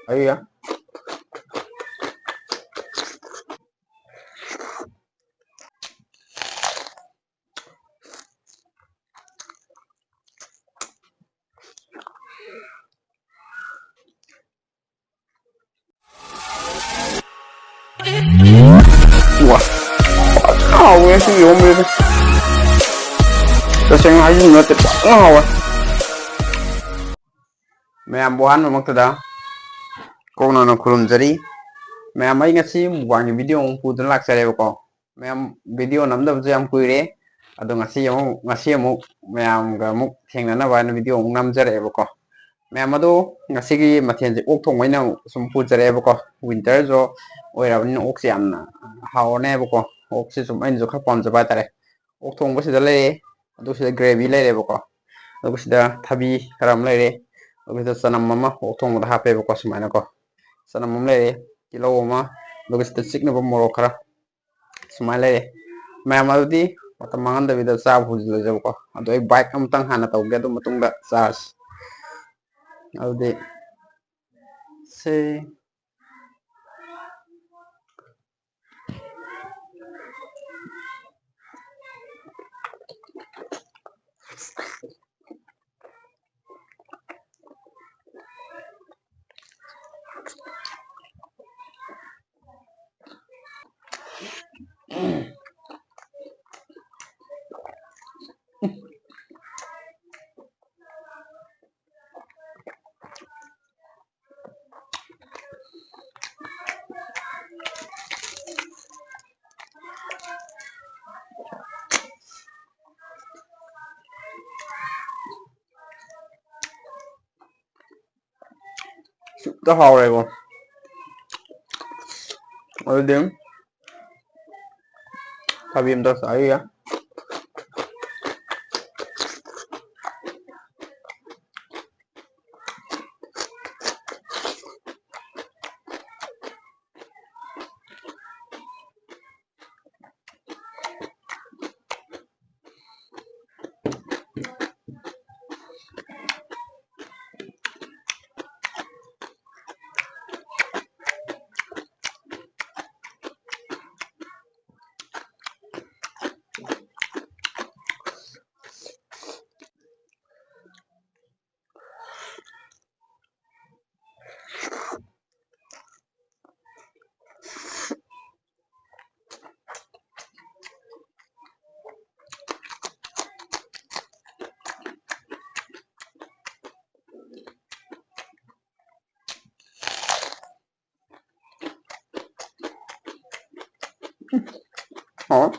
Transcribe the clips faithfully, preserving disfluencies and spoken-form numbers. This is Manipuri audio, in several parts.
ꯑꯩ ꯌꯥ꯫ ꯋꯥ꯫ ꯐꯖꯅ ꯍꯥꯎꯋꯦ ꯉꯁꯤꯒꯤ ꯏꯔꯣꯝꯕꯁꯦ꯫ ꯇꯁꯦꯡꯅ ꯍꯥꯏꯖꯤꯟꯕ ꯅꯠꯇꯦ, ꯐꯖꯅ ꯍꯥꯎꯋꯦ꯫ ꯃꯌꯥꯝꯕꯨ ꯑꯍꯥꯟꯕꯃꯛꯇꯗ ꯀꯣꯛꯅꯅ ꯈꯨꯔꯨꯝꯖꯔꯤ꯫ ꯃꯌꯥꯝ, ꯑꯩ ꯉꯁꯤ mukbangꯒꯤ video ꯑꯃꯨꯛ ꯄꯨꯗꯨꯅ ꯂꯥꯛꯆꯔꯦꯕꯀꯣ꯫ ꯃꯌꯥꯝ, video ꯅꯝꯗꯕꯁꯨ ꯌꯥꯝ ꯀꯨꯏꯔꯦ꯫ ꯑꯗꯣ ꯉꯁꯤ ꯑꯃꯨꯛ, ꯉꯁꯤ ꯑꯃꯨꯛ ꯃꯌꯥꯝꯒ ꯑꯃꯨꯛ ꯊꯦꯡꯅꯅꯕ ꯍꯥꯏꯅ video ꯑꯃꯨꯛ ꯅꯝꯖꯔꯛꯑꯦꯕꯀꯣ꯫ ꯃꯌꯥꯝ, ꯑꯗꯣ ꯉꯁꯤꯒꯤ ꯃꯊꯦꯜꯁꯦ ꯑꯣꯛ ꯊꯣꯡꯕ ꯑꯣꯏꯅ ꯁꯨꯝ ꯄꯨꯖꯔꯛꯑꯦꯕꯀꯣ꯫ Winterꯁꯨ ꯑꯣꯏꯔꯕꯅꯤꯅ ꯑꯣꯛꯁꯦ ꯌꯥꯝꯅ ꯍꯥꯎꯔꯅꯦꯕꯀꯣ꯫ ꯑꯣꯛꯁꯦ ꯁꯨꯝ ꯑꯩꯅꯁꯨ ꯈꯔ ꯄꯥꯝꯖꯕ ꯍꯥꯏꯇꯥꯔꯦ꯫ ꯑꯣꯛ ꯊꯣꯡꯕꯁꯤꯗ ꯂꯩꯔꯦ, ꯑꯗꯨꯒ ꯁꯤꯗ gravy ꯂꯩꯔꯦꯕꯀꯣ, ꯑꯗꯨꯒ ꯁꯤꯗ ꯊꯕꯤ ꯈꯔ ꯑꯃ ꯂꯩꯔꯦ, ꯑꯗꯨꯒ ꯁꯤꯗ ꯆꯅꯝ ꯑꯃ ꯑꯣꯛ ꯊꯣꯡꯕꯗ ꯍꯥꯞꯄꯦꯕꯀꯣ, ꯁꯨꯃꯥꯏꯅꯀꯣ꯫ ꯆꯅꯝ ꯑꯃ ꯂꯩꯔꯦ, ꯇꯤꯜꯍꯧ ꯑꯃ, ꯑꯗꯨꯒ ꯁꯤꯗ ꯆꯤꯛꯅꯕ ꯃꯣꯔꯣꯛ ꯈꯔ, ꯁꯨꯃꯥꯏꯅ ꯂꯩꯔꯦ꯫ ꯃꯌꯥꯝ, ꯑꯗꯨꯗꯤ ꯃꯇꯝ ꯃꯥꯡꯍꯟꯗꯕꯤꯗ ꯆꯥꯕ ꯍꯧꯖꯤꯜꯂꯁꯦꯕꯀꯣ꯫ ꯑꯗꯣ ꯑꯩ bite ꯑꯃꯇꯪ ꯍꯥꯟꯅ ꯇꯧꯒꯦ, ꯑꯗꯨ ꯃꯇꯨꯡꯗ ꯆꯥꯔꯁꯤ꯫ ꯑꯗꯨꯗꯤ ꯁꯦ꯫ ꯁꯨꯛꯇ ꯍꯥꯎꯔꯦꯕꯣ꯫ ꯑꯗꯨꯗꯤ ꯊꯕꯤ ꯑꯝꯇ ꯆꯥꯈꯤꯒꯦ꯫ ꯍꯥꯎ꯫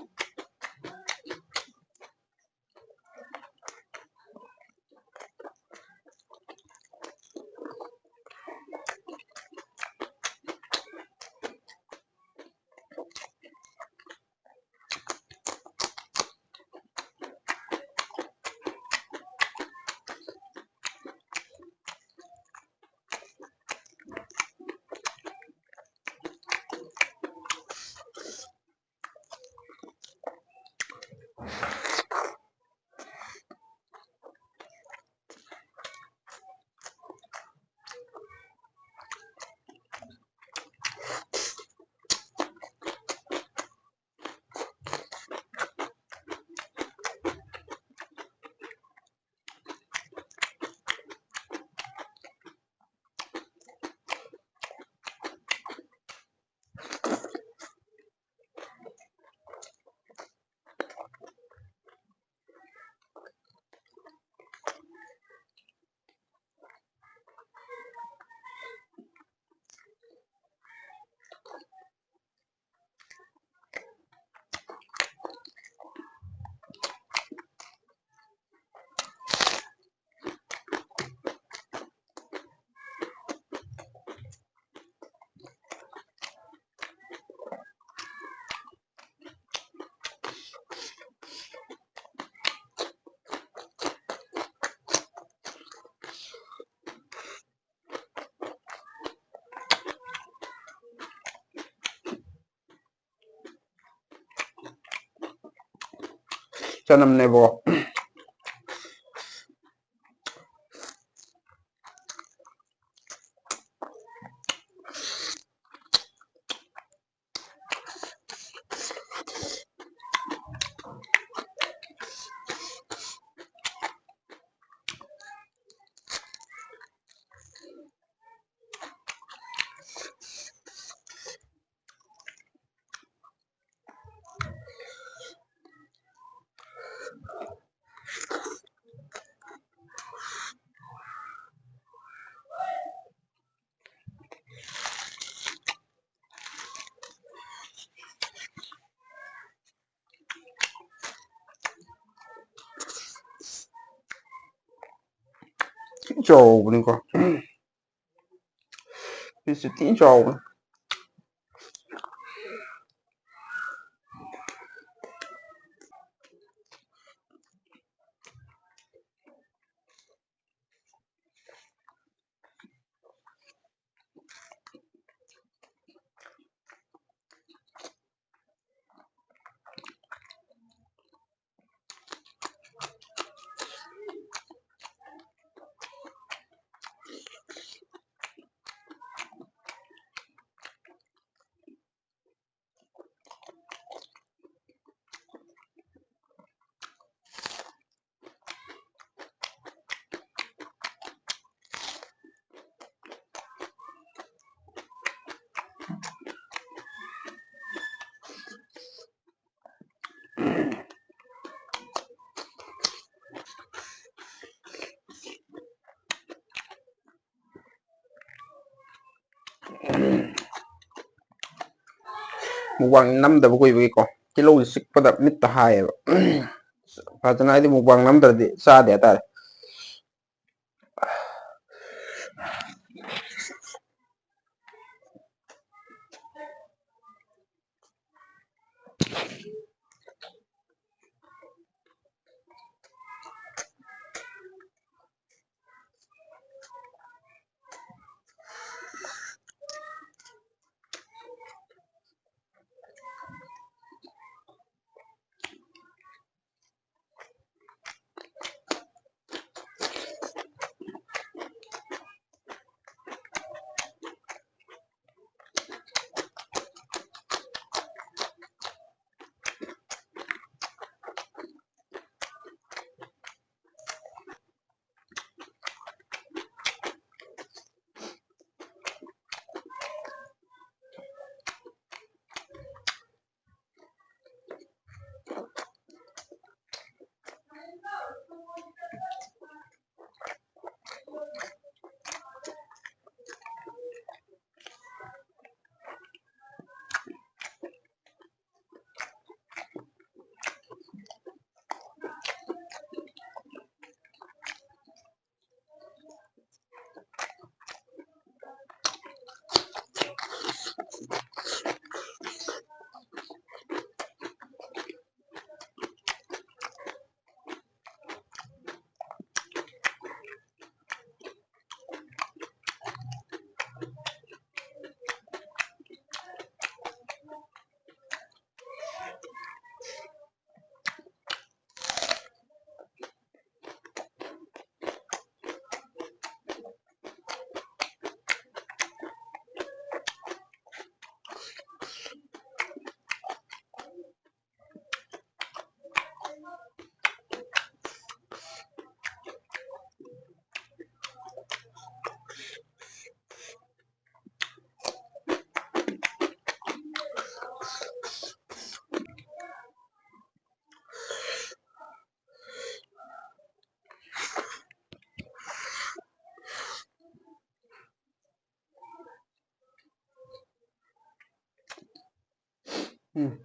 ꯆꯅꯝꯅꯦꯕꯀꯣ꯫ ꯊꯤ ꯆꯥꯎꯕꯅꯤꯀꯣ꯫ ꯄꯤꯁꯁꯦ ꯊꯤ ꯆꯥꯎꯕꯅꯤ꯫ ꯃꯨꯛꯕꯥꯡ ꯅꯝꯗꯕ ꯀꯨꯏꯕꯒꯤꯀꯣ, ꯇꯤꯜꯍꯧꯁꯦ ꯆꯤꯛꯄꯗ ꯃꯤꯠꯇ ꯍꯥꯏꯌꯦꯕ꯫ ꯐꯖꯅ ꯍꯥꯏꯗꯤ ꯃꯨꯛꯕꯥꯡ ꯅꯝꯗ꯭ꯔꯗꯤ ꯆꯥꯗꯦ ꯍꯥꯏꯇꯥꯔꯦ꯫ ꯎꯝ꯫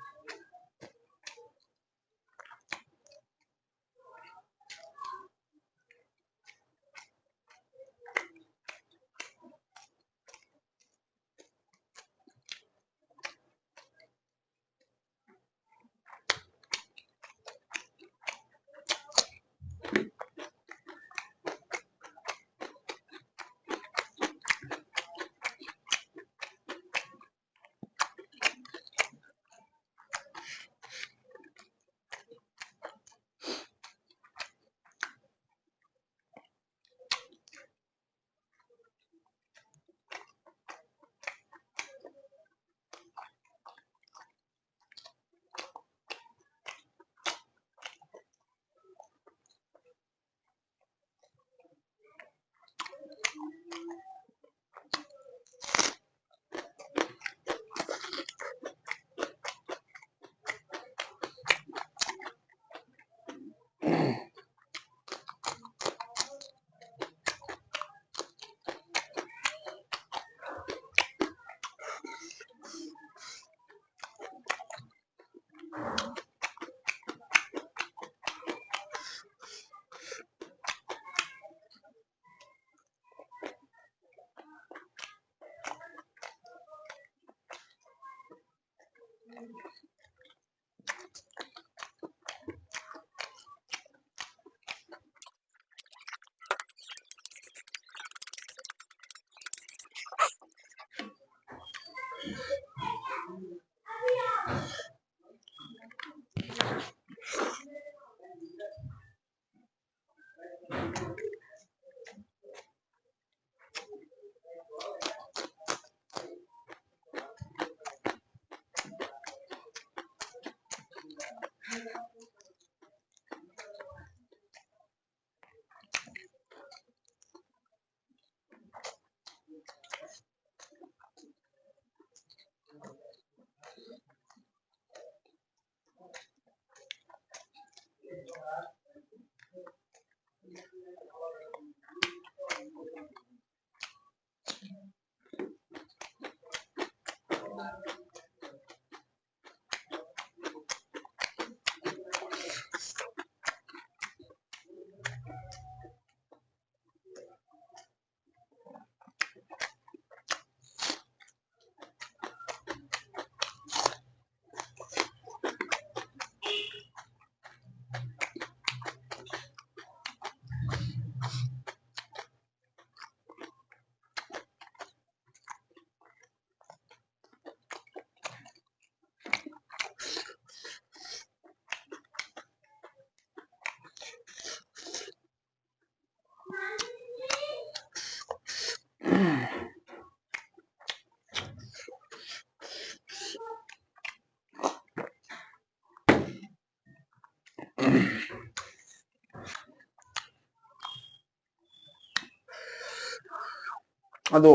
ꯑꯗꯣ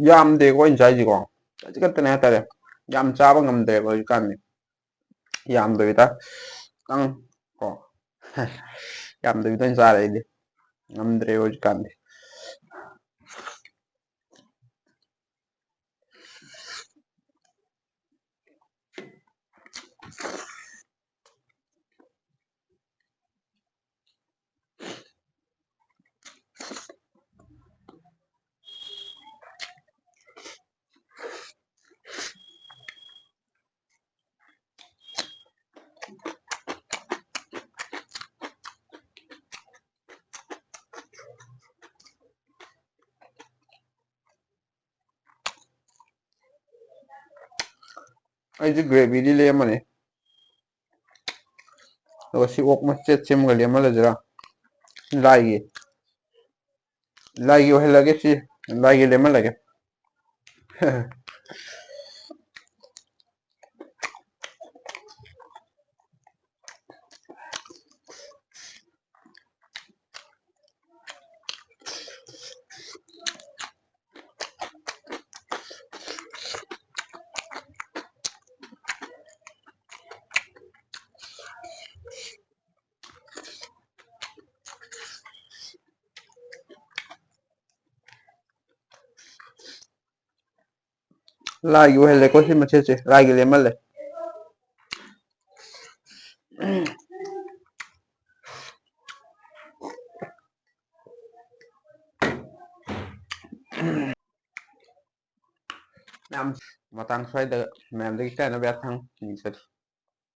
ꯌꯥꯝꯗꯦꯀꯣ ꯑꯩꯅ ꯆꯥꯏꯁꯤꯀꯣ, ꯈꯖꯤꯛ ꯈꯛꯇꯅꯦ ꯍꯥꯏꯇꯥꯔꯦ꯫ ꯌꯥꯝ ꯆꯥꯕ ꯉꯝꯗ꯭ꯔꯦꯕ ꯍꯧꯖꯤꯛꯀꯥꯟꯗꯤ, ꯌꯥꯝꯗꯕꯤꯗ ꯈꯤꯇꯪ ꯀꯣ꯫ ꯌꯥꯝꯗꯕꯤꯗ ꯑꯣꯏꯅ ꯆꯥꯔꯦ ꯑꯩꯗꯤ, ꯉꯝꯗ꯭ꯔꯦꯕ ꯍꯧꯖꯤꯛꯀꯥꯟꯗꯤ꯫ ꯑꯩꯁꯦ ꯒ꯭ꯔꯦꯚꯤꯗꯤ ꯂꯦꯝꯃꯅꯤ, ꯑꯗꯨꯒ ꯁꯤ ꯑꯣꯛ ꯃꯆꯦꯠ ꯁꯦꯝꯃꯒ ꯂꯦꯝꯍꯜꯂꯁꯤꯔꯥ? ꯂꯥꯏꯒꯤ, ꯂꯥꯏꯒꯤ ꯑꯣꯏꯍꯜꯂꯒꯦ ꯁꯤ, ꯂꯥꯏꯒꯤ ꯂꯦꯝꯍꯜꯂꯒꯦ꯫ ꯂꯥꯏꯒꯤ ꯑꯣꯏꯍꯜꯂꯦꯀꯣ ꯁꯤ ꯃꯆꯦꯠꯁꯦ, ꯂꯥꯏꯒꯤ ꯂꯦꯝꯍꯜꯂꯦ꯫ ꯌꯥꯝ ꯃꯇꯥꯡ ꯁ꯭ꯋꯥꯏꯗ ꯃꯌꯥꯝꯗꯒꯤ ꯀꯥꯏꯅꯕ ꯌꯥꯊꯪ ꯅꯤꯖꯔꯤ꯫